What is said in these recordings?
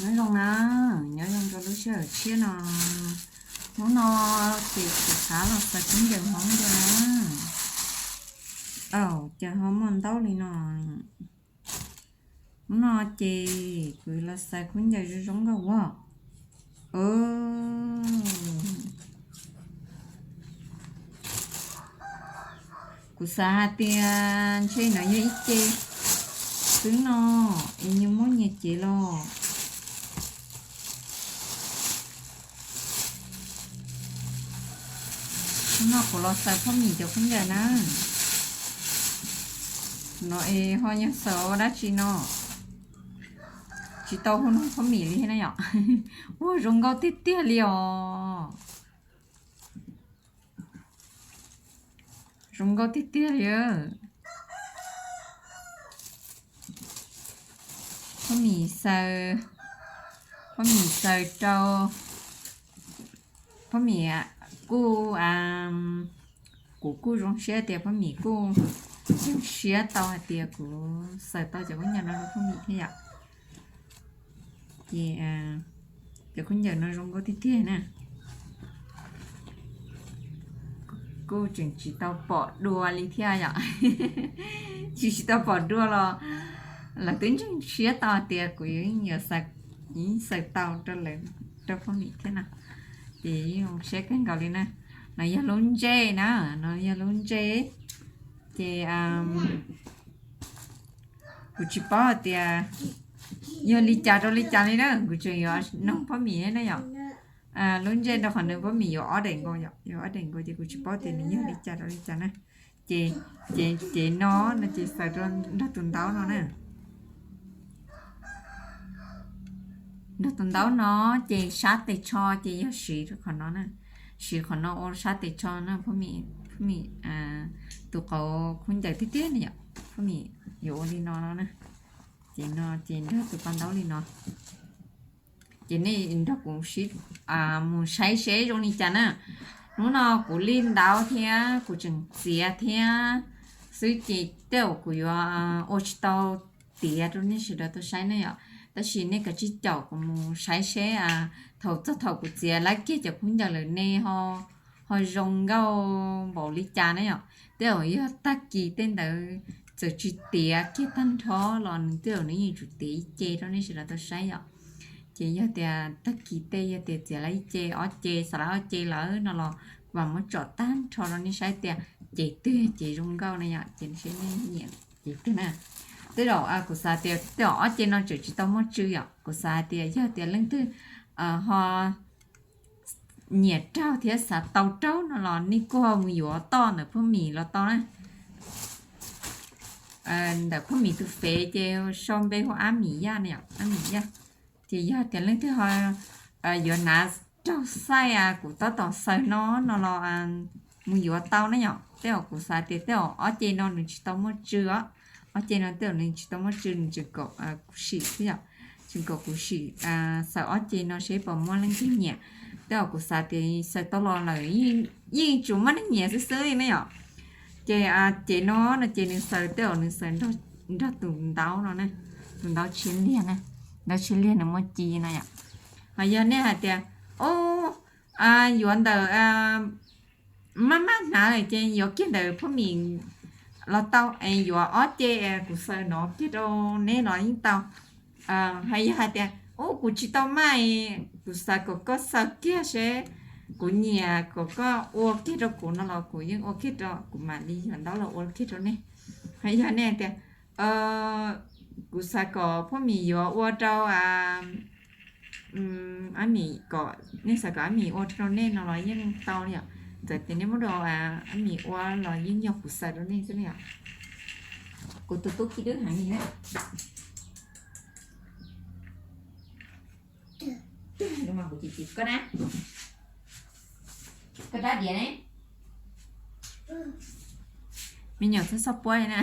Nyob zoo na, nyob zoo rau lub sij hawm tshiab no. Hnub no ces kuv rov qab los xaws khaub ncaws Hmoob dua na. Aw, cas ho muaj ntaub li no. Hnub no ces kuv los xaws khaub ncaws zoo zoo nkauj ua. Kuv xav hais tias ntshe no yog ib ce xwb no, es nyias muab nyias cev los. Hnub no kuv los xaws Phoj Mim cov khaub ncaws na. No es ho yog xaws ua dab tsi no? Tsis tau hu nug Phoj Mim li na yom. Ua zoo nkauj tiag tiag li os. Zoo nkauj tiag tiag li. Phoj Mim xaws, Phoj Mim xaws rau, Phoj Mim kuj, kuv kuj zoo siab tias Phoj Mim kuj zoo siab tau hais tias kuv xaws tau cov khaub ncaws no rau Phoj Mim thiab yom. Ces cov khaub ncaws no zoo nkauj tiag tiag na. Kuj tseem tsis tau pom dua li thiab yom. Tsis, tsis tau pom dua los lawv twb ntseeg siab tau hais tias kuv yuav, yeej xaws tau rau lawv, rau Phoj Mim thiab no. Ces yeej zoo siab kawg nkaus li na. No yog lub ntsej na, no yog lub ntsej. Ces kuv tsis paub hais tias yog li cas rau li cas li na, kuv tseem yuav nug Phoj Mim na yom. Lub ntsej rau qhov nws Phoj Mim yuav ob daim nkaus yom, yuav ob daim nkaus ces kuv tsis paub tias nws yog li cas rau li cas na. Ces, ces, ces no, no ces xaws nrog tus ntaub no na. Nrog tus ntaub no ces sab tes tsho ces yog siv qhov no na. Siv qhov no ua sab tes tsho na Phoj Mim, Phoj Mim tus qauv khaub ncaws tiag tiag na yom. Phoj Mim yuav ua li no no na. Ces no ces nrog tus paj ntaub li no. Ces nej nrog kuv sib, mus saib seb zoo li cas na. Hnub no kuv li ntaub thiab kuv tseem txiav thiab xwb ces tej zaum kuv yuav ua tsis tau tiav rau nej sawv daws tau saib na yom. Tab sis nej kav tsij caum kuv mus saib seb thaum txog thaum kuv txiav laib kiag cov khaub ncaws lawm ne ho, ho zoo nkauj npaum li cas na yom. Tej zaum yog tag kis tej ntawd txawm tsis tiav kiag tag nrho los nws tej zaum nws yeej tsum tiav ib ce rau nej sawv daws tau saib yom. Ces yog tias tag kis tej yog tias txiav laib ib ce ob ce, xav laib ob ce lawm no los kuv mam muab tsom tag nrho rau nej saib tias ces twg ces zoo nkauj na yom. Ces seb nej nyiam ces twg na. Tej zaum kuv xav tias tej zaum ob ce no tseem tsis tau muaj tsw yom, kuv xav hais tias yog tias leej twg ho nyiam raug thiab xav tau raug no los nej kuj ho mus yuav toj ntawm Phoj Mim los tau na. Ntawm Phoj Mim tus fev ces sau npe hu Ab Mim Yaj na yom, Ab Mim Yaj. Ces yog tias leej twg ho yuav hnav raug xaij kuv tab tom xaws no no los mus yuav tau na yom. Tej zaum kuv xav tias tej zaum ob ce no nws tsis tau muaj tsw os. Ob ce no tej zaum nws tsis tau muaj tsw, nws tseem kom kuv sim xwb yom. Tseem kom kuv sim xaws ob ce no seb puas muaj leej twg nyiam. Tej zaum kuv xav tias xaws tau los lawm yeej tsum muaj neeg nyiam xwb xwb li na yom. Ces ces no no ces nws xaws tej zaum nws xaws nrog tus ntaub no na, tus ntaub tshiab liag na, ntaub tshiab liag nws muaj ci no yom. Ho yog nej hais tias, o, yuav ntawm maj maj hnav lawm ces yuav kiag ntawm Phoj Mim los tau, es yuav ob ce kuv xaws no kiag rau neb los yeej tau. Hais yog hais tias, u, kuv tsis tau maj, kuv xav kom koj xaws kiag seb kuv nyiam kom koj ua kiag rau kuv no los kuv yeej ua kiag rau, kuv mam li yog ntaub los ua kiag rau nej. Hais yog nej tias, kuv xav kom Phoj Mim yuav ua rau Ab Mim, kom nej xav kom Ab Mim ua rau nej no los yeej tau li os. Txawm tias nej muab rau Ab Mim ua los yeej yog kuv xaws rau nej xwb li os. Kuv tus tub khib dwb heev li na. Koj dab, koj dab diav ne. Me nyuam txhob txhob puab na.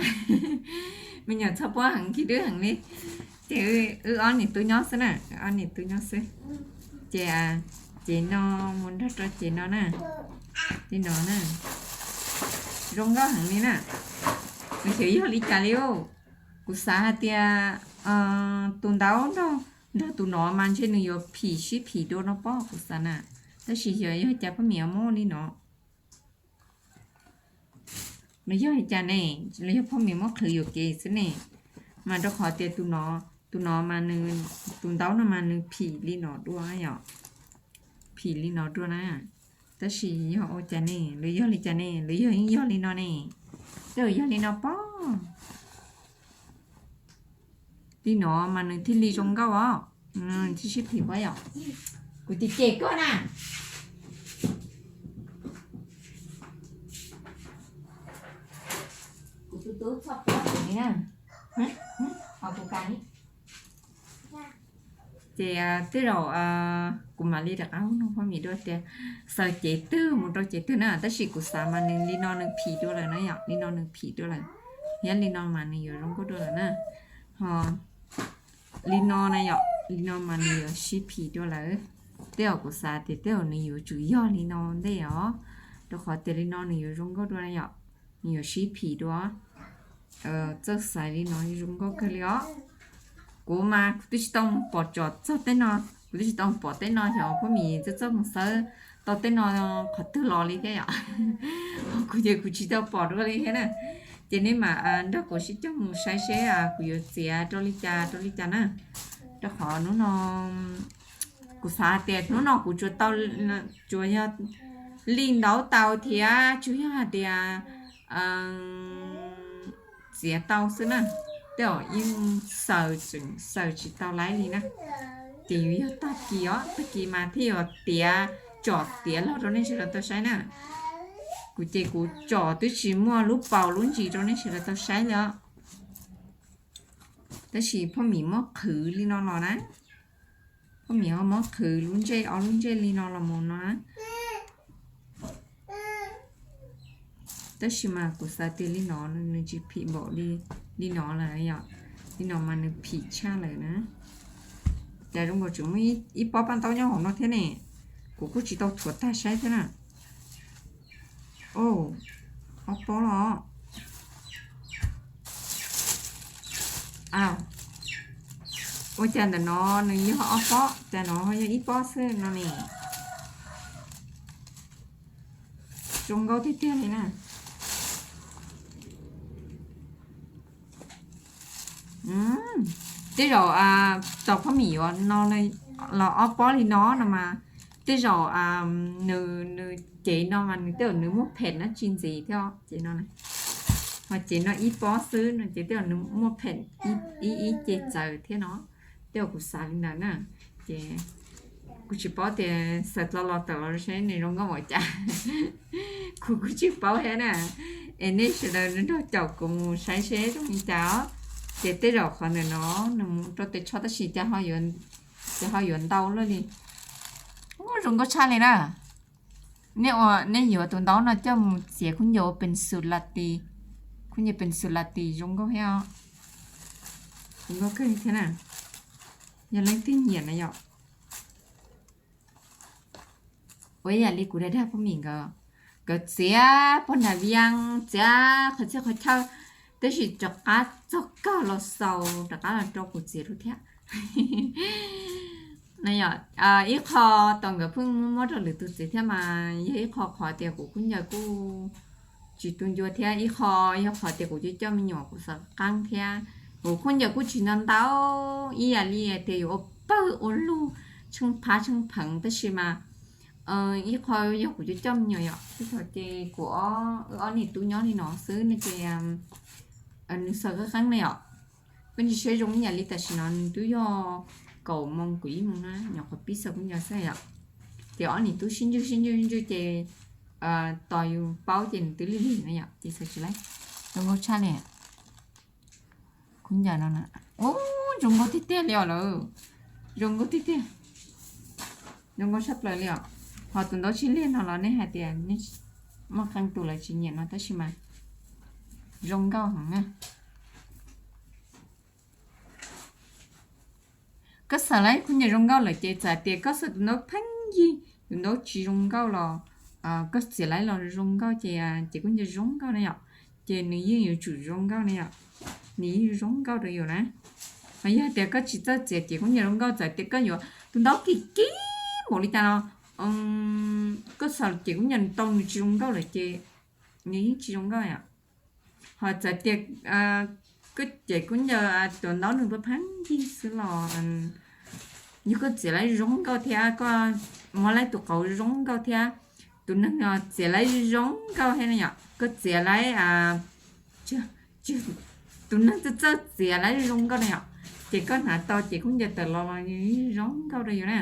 Me nyuam txhob puab heev, khib dwb heev li. Ces wb ob niam tub nyob xwb na, ob niam tub nyob xwb. Ces ces no mus nrog rau ces no na. Li no na. Zoo nkauj heev li na. Nws xyov yog li cas li. Kuv xav hais tias tus ntaub nrog Nrog tus no mas ntshe nws yuav phim sib phim dua no pob kuv xav na. Tab sis yog, yog cas phob mis muab li no, los yog li cas ne? Los yog phob mis muab qhwv yuam kev xwb ne? Mas rau qhov tias tus no, tus no mas nws, tus ntaub no mas nws phim li no dua yom, phim li no dua na. Tab sis yog ua cas ne? Los yog li cas ne? Los yog yeej yog li no ne? Tej zaum yog li no pob. Li no mas nws thiaj li zoo nkauj os. Nws thiaj sib phim pob yom. Kuv tis ces koj na. Kuv tus tub txhob pob li na. Ho kuv ka li. Ces tej zaum kuv mam li rov qab hu no phob mis dua tias xaws cev twg mus rau cev twg na, tab sis kuv xav mas nws li no nws phim dua lawm na yom, li no nws phim dua lawm, thiab li no mas nws yuav zoo nkauj dua lawm na. Ho li no na yom, li no mas nws yuav sib phim dua lawm. Tej zaum kuv xav tias tej zaum nws yuav tsum yog li no ntej os, rau qhov tias li no nws yuav zoo nkauj dua na yom, nws yuav sib phim dua. Txawj xaiv li no zoo nkauj kawg li os. Kuv mas kuv twb tsis tau mus pom tsom txog tej no, kuv twb tsis tau mus pom tej no, xyov phob mis txawj txawj mus xawb tau tej no qhov twg los li thiab yom. Kuv ces kuv tsis tau pom dua li thiab na. Ces nej mam nrog kuv sib coj mus saib seb kuv yuav txiav rau li cas rau li cas na. Rau qhov hnub no kuv xav hais tias hnub no kuv tsuas tau, tsuas yog li ntaub tau thiab tsuas yog hais tias txiav tau xwb na. Tej zaum yeej xaws tseem xaws tsis tau laib li na. Ces yuav yog tag kis os, tag kis mas thiaj yuav tiav, tsom tiav los rau nej sawv daws tau saib na. Kuv ces kuv tsom twb tsis muaj lub paus lub ntsis rau nej sawv daws tau saib li os. Tab sis phob mis muab qhwv li no los na, phob mis ho muab qhwv lub ntsej, ob lub ntsej li no los mus no na. Tab sis mas kuv xav tias li no nws tsis phim npaum li, li no lawm yom. Li no mas nws phim tshaj lawm na. Cas zoo nkaus tseem muaj ib pob paj ntaub nyob hauv no thiab ne. Kuv kuj tsis tau thuav tag saib thiab na. Ob pob los. Ua cas ntawm no nws yog ob pob, cas no ho yog ib pob xwb no ne. Zoo nkauj tiag tiag li na. Tej zaum tau phob mis yuav no los ob pob li no no mas, tej zaum nws, nws cev no mas nws tej zaum nws muaj phem dab tsi ntxiv thiab ces no. Ho cev no ib pob xwb no ces tej zaum nws muaj phem ib, ib ce txawv thiab no. Tej zaum kuv xav li ntawd na. Ces kuv tsis paub tias xaws tau los tawm los saib nws zoo nkauj npaum cas. Kuv kuj tsis paub thiab na. Es nej sawv daws nrog caum kuv mus saib seb zoo li cas os. Ces tej zaum qhov ntawm no nws mus rau tes tsho tab sis cas ho yuav ntau luaj li. Ub, zoo nkauj tshaj li na. Nej ua, nej yuav tus ntaub no coj mus txiav khaub ncaws ua pencil latin, khaub ncaws pencil latin zoo nkauj thiab os. Zoo nkauj kawg thiab na. Yog leej twg nyiam na yom. Ua ib yam li kuv dag dag phob mis nkawd, nkawd txiav pog nram Vias, txiav qhov txhia qhov chaw, tab sis rov qab txog kawg los xaus rov qab los rau kuv txiav dua thiab. Ib qho tau nkawd pheej muab rau lwm tus txiav thiab mas yog ib qho qhov tias kuv khaub ncaws kuj tsis tu ncua thiab, ib qho yog qhov tias kuv coj coj me nyuam kuv xav qeeb thiab. Kuv khaub ncaws kuj tsis ntau ntau, ib yam li tias yuav ua pawg ua lug tsheej phab tsheej pheev tab sis mas ib qho yog kuv coj coj me nyuam yom, tej thaum ces kuv ob, wb ob niam tub nyob li no xwb no ces nws xaws qeeb qeeb na yom. Peb ntsis saib zoo ib yam li tam sim no nws twb yog kaum moos kaum ib moos na, nyuam qhuav pib xaws khaub ncaws xwb yom. Ces ob niam tub sib ntswj sib ntswj sib ntswj ces tos yus paub ces nws twb lig lig na yom, ces xaws tsis laib. Zoo nkauj tshaj li. Khaub ncaws no na, ub, zoo nkauj tiag tiag li os lawm. Zoo nkauj tiag tiag. Zoo nkauj tshaj plaws li os. Ho tus ntaub tsib liag no los nej hais tias nej muaj qee tus lawv tsis nyiam no tab sis mas zoo nkauj heev na. Koj xaws lawm khaub ncaws zoo nkauj lawm ces txawm tias koj xaws tus ntaub pheej yig, tus ntaub tsis zoo nkauj los koj txiav lawm los zoo nkauj ces, ces khaub ncaws zoo nkauj na yom. Ces nws yeej yuav tsum zoo nkauj na yom. Nws yeej zoo nkauj rau yus na. Ho yog tias koj tsis txawj txiav ces kuv nyiam zoo nkauj, txawm tias koj yuav tus ntaub kim kim npaum li cas los koj xav ces kuv nyiam tau nws tsis zoo nkauj lawm ces nws yeej tsis zoo nkauj yom. Ho txawm tias koj ces kuv nyiam tus ntaub nws pheej pheej yig xwb los yog koj txiav lawv zoo nkauj thiab koj muab lawv tus qauv zoo nkauj thiab tus neeg txiav lawv zoo nkauj thiab ne yom, koj txiav lawv tus neeg txawj txawj txiav lawv zoo nkauj ne yom, ces koj hnav tau ces kuv nyiam tawm los los zoo nkauj rau yus na.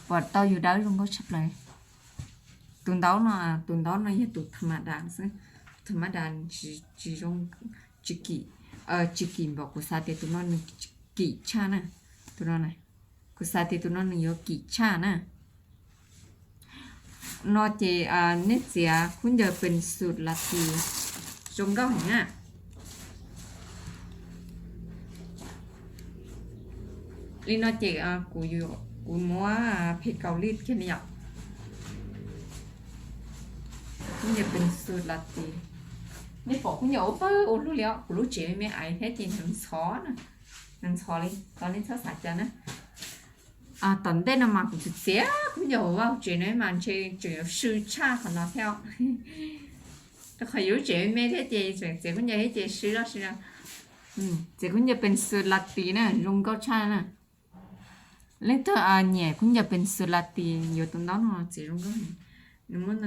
Pom tau yus dawb zoo nkauj tshaj plaws. Tus ntaub no, tus ntaub no yog tus tham ma das xwb, tham ma das tsis zoo, tsis kim, tsis kim npaum, kuv xav tias tus no nws kim tshaj na, tus no na, kuv xav tias tus no nws yuav kim tshaj na. No ces nej txiav khaub ncaws pencil latis zoo nkauj heev na. Li no ces kuv, kuv muab phem kaus lij kiag li yom. Khaub ncaws pencil latis, nej pom khaub ncaws ua pawg ua lug li os, kuv lub tsev me me aiv thiab ces nws ntxhov na, nws ntxhov li, tos nej txhob xav cas na. Tom ntej no mas kuv txiav txiav khaub ncaws hauv vaj hauv tsev no mas ntshe tseem yuav sw tshaj qhov no thiab os. Rau qhov yus lub tsev me me thiab ces tseem txiav khaub ncaws thiab ces sw loj sw no. Txiav khaub ncaws pencil latis na zoo nkauj tshaj na. Leej twg nyiam khaub ncaws pencil latis yuav tus ntaub no txiav zoo nkauj heev. Nws muab,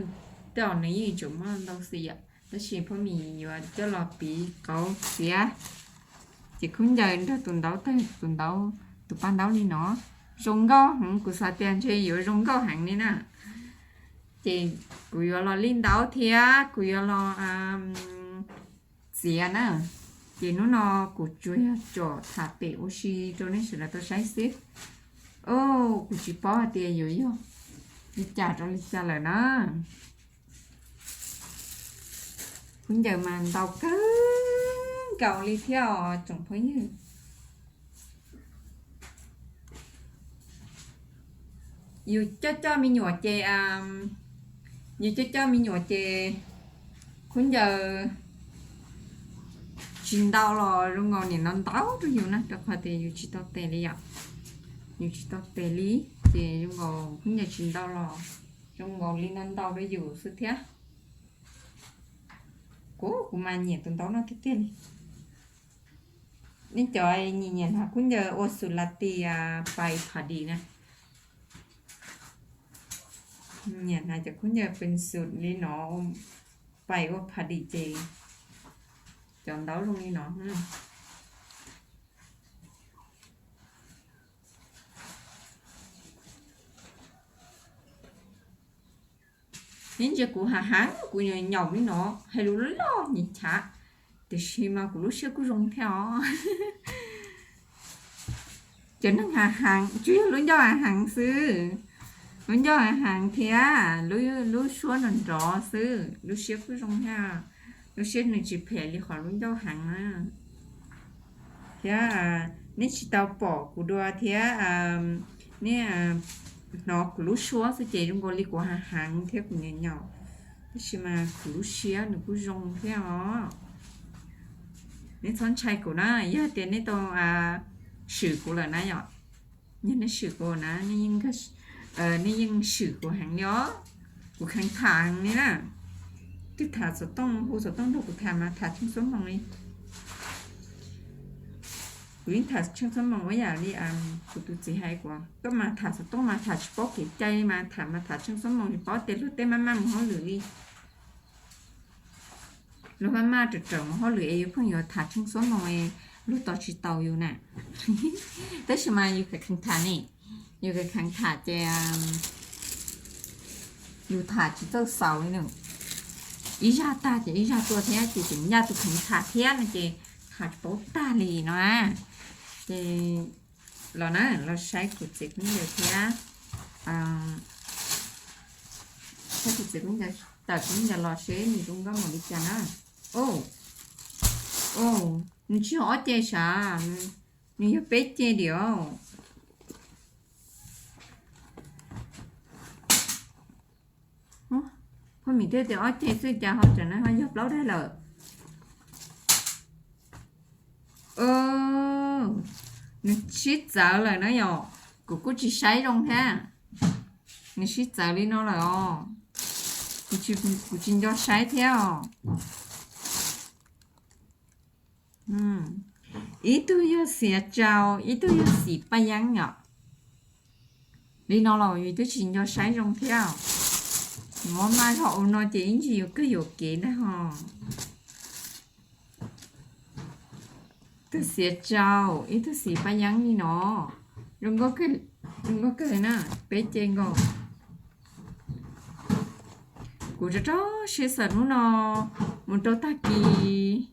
tej zaum nws yeej tseem muaj ntau xwb yom, tab sis Phoj Mim yuav coj los piv kauv txiav. Ces khaub ncaws nrog tus ntaub tawg, tus ntaub, tus paj ntaub li no zoo nkauj heev, kuv xav tias ntshe yuav zoo nkauj heev li na. Ces kuv yuav los li ntaub thiab kuv yuav los txiav na. Ces hnub no kuv tsuas yog tsom tham pem ua si rau nej sawv daws tau saib xwb. Kuv tsis paub hais tias yuav yog li cas rau li cas lawm na. Khaub ncaws mas ntau kawg nkaus li thiab os tsoom phooj ywg. Yus coj coj me nyuam ces, yus coj coj me nyuam ces khaub ncaws tsis ntau los zoo nkaus nim no ntau rau yus na, rau qhov tias yus tsis tau tes li yom. Yus tsis tau tes li, ces zoo nkaus khaub ncaws tsis ntau los zoo nkaus li no ntau rau yus xwb thiab. Kuv, kuv mas nyiam tus ntaub no tiag tiag li. Nej cov nyiam nyiam hnav khaub ncaws ua xus latis pais pham dim na, nyiam hnav cov khaub ncaws pencil li no pais ua pham dim ces cov ntaub zoo li no. Neb ntsia kuv hav heev, kuv nyaum li no, hais lus loj nyias chav, tiam sis mas kuv lub siab kuj zoo thiab os. Cov neeg hav heev tsuas yog lub ncauj hav heev xwb, lub ncauj hav heev thiab lub suab nrov nrov xwb, lub siab kuj zoo thiab. Lub siab nws tsis phem li qhov lub ncauj heev na. Thiab neb tsis tau pom kuv dua thiab, neb hnov kuv lub suab xwb ces zoo nkaus li kuv hav heev thiab kuv nyaum nyaum, tab sis mas kuv lub siab nws kuj zoo thiab os. Neb txhob ntshai kuv na, yog tias neb tau swm kuv lawm na yom, yog neb swm kuv na, nej yeej swm kuv heev li os. Kuv kheev tham heev li na, twb tham xov tooj, hu xov tooj nrog kuv tham mas tham tsheej xuab moos li. Kuv yeej tham tsheej xuab moos ua yam li kuv tus txiv hais kuv, koj mas tham xov tooj mas tham tsis paub kev cai mas tham mas tham tsheej xuab moos tsis paub tias luag tej maj maj mus hauj lwm li. Luag maj maj rawm rawm mus hauj lwm es yus pheej yuav tham tsheej xuab moos es luag tos tsis taus yus na. Tab sis mas yus kheev tham ne, yus kheev tham ces yus tham tsis txawj xaus li na. Ib zaj tag ces ib zaj tuaj thiab ces tseem ncaj tus kheev tham thiab no ces tham tsis paub tag li no na. Ces los na, los saib kuv txiav khaub ncaws thiab, saib kuv txiav khaub ncaws, tawm khaub ncaws los seb nws zoo nkauj npaum li cas na. Nws tsis yog ob ce sav, nws yog peb ce diam. Phoj Mim thiaj tias ob ce xwb cas ho tseem na ho yog plaub daim lawm. Nws sib txawv lawm na yom, kuv kuj tsis saib zoo thiab. Nws sib txawv li no lawm os, kuv tsis nco saib thiab os. Ib tug yog Xiav Tsau, ib tug yog Xim Paj Yeeb yom. Li no los yus twb tsis nco saib zoo thiab. Muab maj zog ua no ces ib ntsis yuav kawg yuam kev ntag ho. Tug Xiav Tsau, ib tug Xim Paj Yeeb li no. Zoo nkauj kawg na, peb ce nkaus. Kuv rau rau siab xav hnub no mus rau tag kis,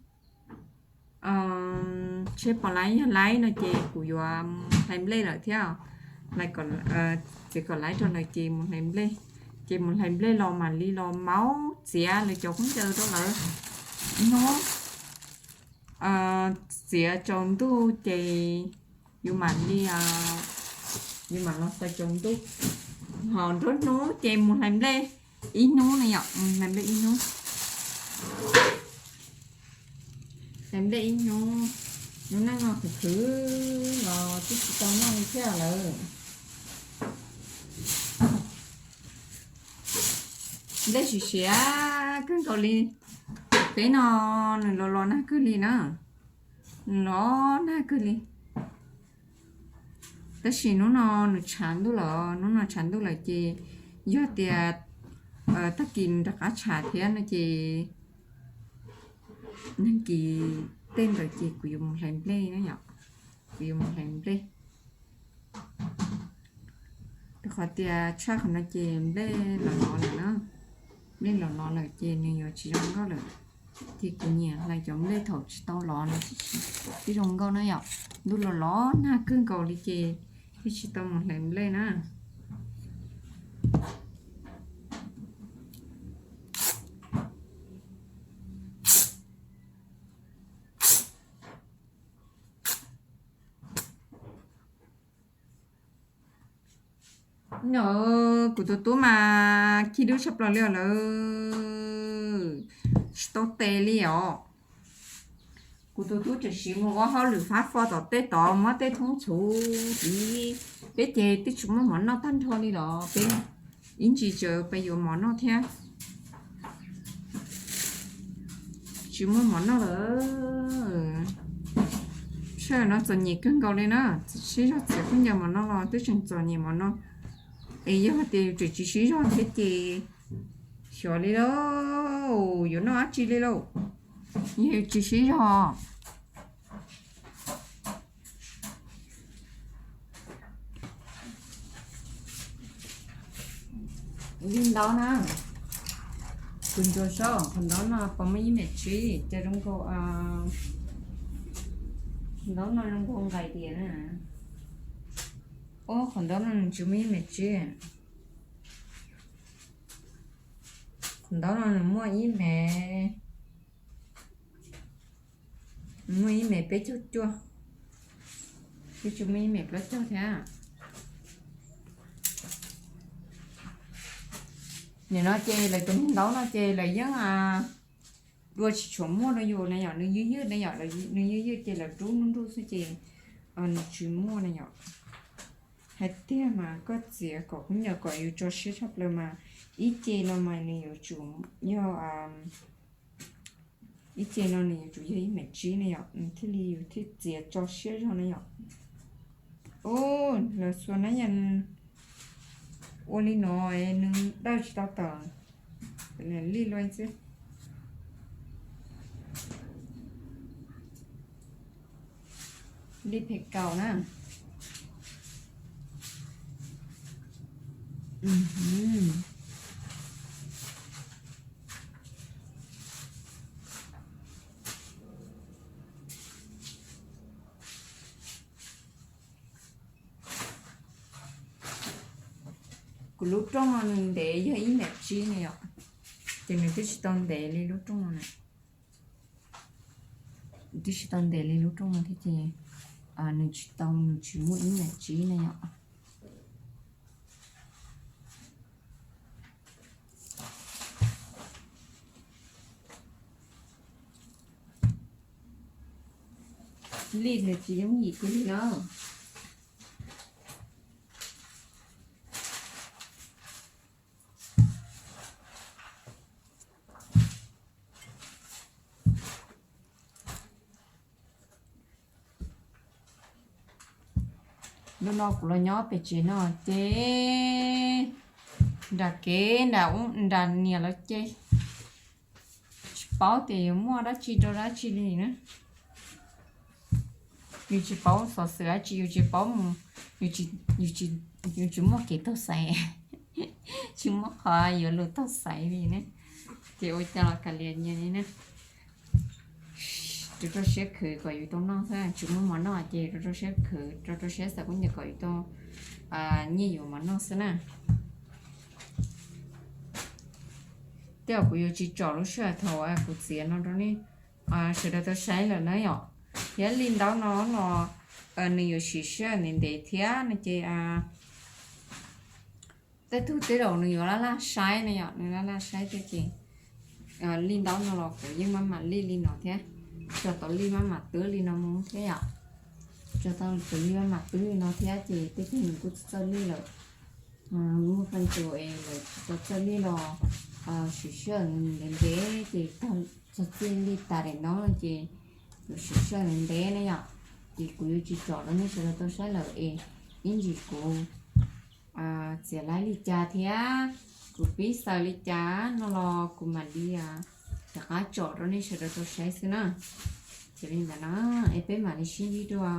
tshe pom laib yog laib no ces kuv yuav mus hlais nplej lawm thiab. Txiav kom laib rau lawm ces mus hlais nplej. Ces mus hlais nplej los mam li los maub txiav lawv cov khaub ncaws rau lawv. Hnub txiav tsaus ntuj ces yus mam li, yus mam los txais tsaus ntuj. Ho nruab hnub ces mus hlais nplej ib hnub na yom, mus hlais nplej ib hnub. Hlais nplej ib hnub, hnub neej no khwv khwv los twb tsis tau noj li thiab lawm. Nplej siav siav kawg nkaus li. Peb no nws los los nag kawg li na, nws los nag kawg li. Tab sis hnub no nws tshav ntuj lawm, hnub no tshav ntuj lawm ces yog tias tag kis nws rov qab tshav thiab no ces nag kis tej ntawd ces kuv yuav mus hlais nplej na yom, kuv yuav mus hlais nplej. Rau qhov tias tshaj qhov no ces nplej los los lawm na, nplej los los lawm ces nws yuav tsis zoo nkauj lawm. Ces kuv nyiam hlais cov nplej thaum tsis tau los no thiaj zoo nkauj na yom. Ntuj los los nag kawg nkaus li ces thiaj tsis tau mus hlais nplej na. No, kuv tus tub mas khib dub tshaj plaws li os lawm, tsis tau tes li os. Kuv tus tub tseem siv mus ua hauj lwm fab fo tom tej tod, muab tej thoob txhuv tid. Peb ces twb tsis muaj mov noj tag nrho li los peb ib ntsis tseem pais yuav mov noj thiab. Tsis muaj mov noj lawm. Sij hawm no txom nyem kawg nkaus li na, sib zog txiav khaub ncaws mov noj los twb tseem txom nyem mov noj. Es yog hais tias yus tseem tsis sib zog thiab ces xyov li lauj, yuav noj dab tsi li lauj, yog yus tsis sib zog. Li ntaub na, kuv ntsuas saib qhov ntaub no puas muaj ib mev tsib, cas zoo nkaus, ntaub no zoo nkaus nqaim diam na. Ob, qhov ntaub no nws tsis muaj ib mev tsib. Qhov ntaub no nws muaj ib mev, nws muaj ib mev peb caug cuaj, twb tsis muaj ib mev plaub caug thiab. Nim no ces lawv tus niag ntaub no ces lawv yeej dua tsis tshua muaj rau yus na yom, nws ywj ywj na yom, nws ywj ywj ces lawv rub nruj nruj xwb ces nws tsis muaj na yom. Hais tiag mas koj txiav kom khaub ncaws kom yus tso siab tshaj plaws mas ib ce no mas nws yuav tsum yog, ib ce no nws yuav tsum yog ib mev tsib na yom, nws thiaj li yus thiaj txiav tso siab zog na yom. Ub, lawv xuas na yom, ua li no nws dawj tsis tau tawm li lua xwb. Li phem kaus na. Kuv lub rooj no nws ntev yog ib mev tsib na yom, ces nws twb tsis tau ntev li lub rooj no na. Twb tsis tau ntev li lub rooj no thiab ces nws tsis tau, nws tsis muaj ib mev tsib na yom. Lij nws tsis yooj yim kiag li na. Hnub no kuv los nyob pem tsev no ces nram kev nram ub nram niam lawv ces tsis paub tias yuav muaj dab tsi rau dab tsi li na. Yus tsis paub xov xwm dab tsi, yus tsis paub mus, yus tsis, yus tsis muaj kev taug xaiv, tsis muaj qhov yuav luag taug xaiv li ne. Ces ua cas los kav liam nyias li ne. Rau rau siab khwv kom yus tau noj xwb, tsis muaj mov noj ces rau rau siab khwv, rau rau siab xav kuj nyias kom yus tau nyiaj yuav mov noj xwb na. Tej zaum kuv yuav tsis tsom lub sij hawm thaum kuv txiav no rau nej sawv daws tau saib lawm na yom. Thiab lij ntaub no los nws yuav siv sij hawm ntev ntev thiab no ces tej tug tej zaum nws yuav laj laj saib na yom, nws laj laj saib thiab ces lij ntaub no los kuv yeej maj mam lij li no thiab, tso tau lij maj mam twb li no mus thiab yom. Tso tau lij maj mam twb li no thiab ces tej tug nws kuj txawj lij lawm. Muaj qee tus es lawv tsis tau txawj lij los siv sij hawm ntev ntev ces txog txij lij tas daim ntaub no ces yuav siv sij hawm ntev ntev na yom. Ces kuv yuav tsis tsom rau nej sawv daws tau saib lawm es ib ntsis kuv txiav laib li cas thiab kuv pib xaws li cas no los kuv mam li rov qab tsom rau nej sawv daws tau saib xwb na. Ces li ntawd na, es peb mam li sib ntsib dua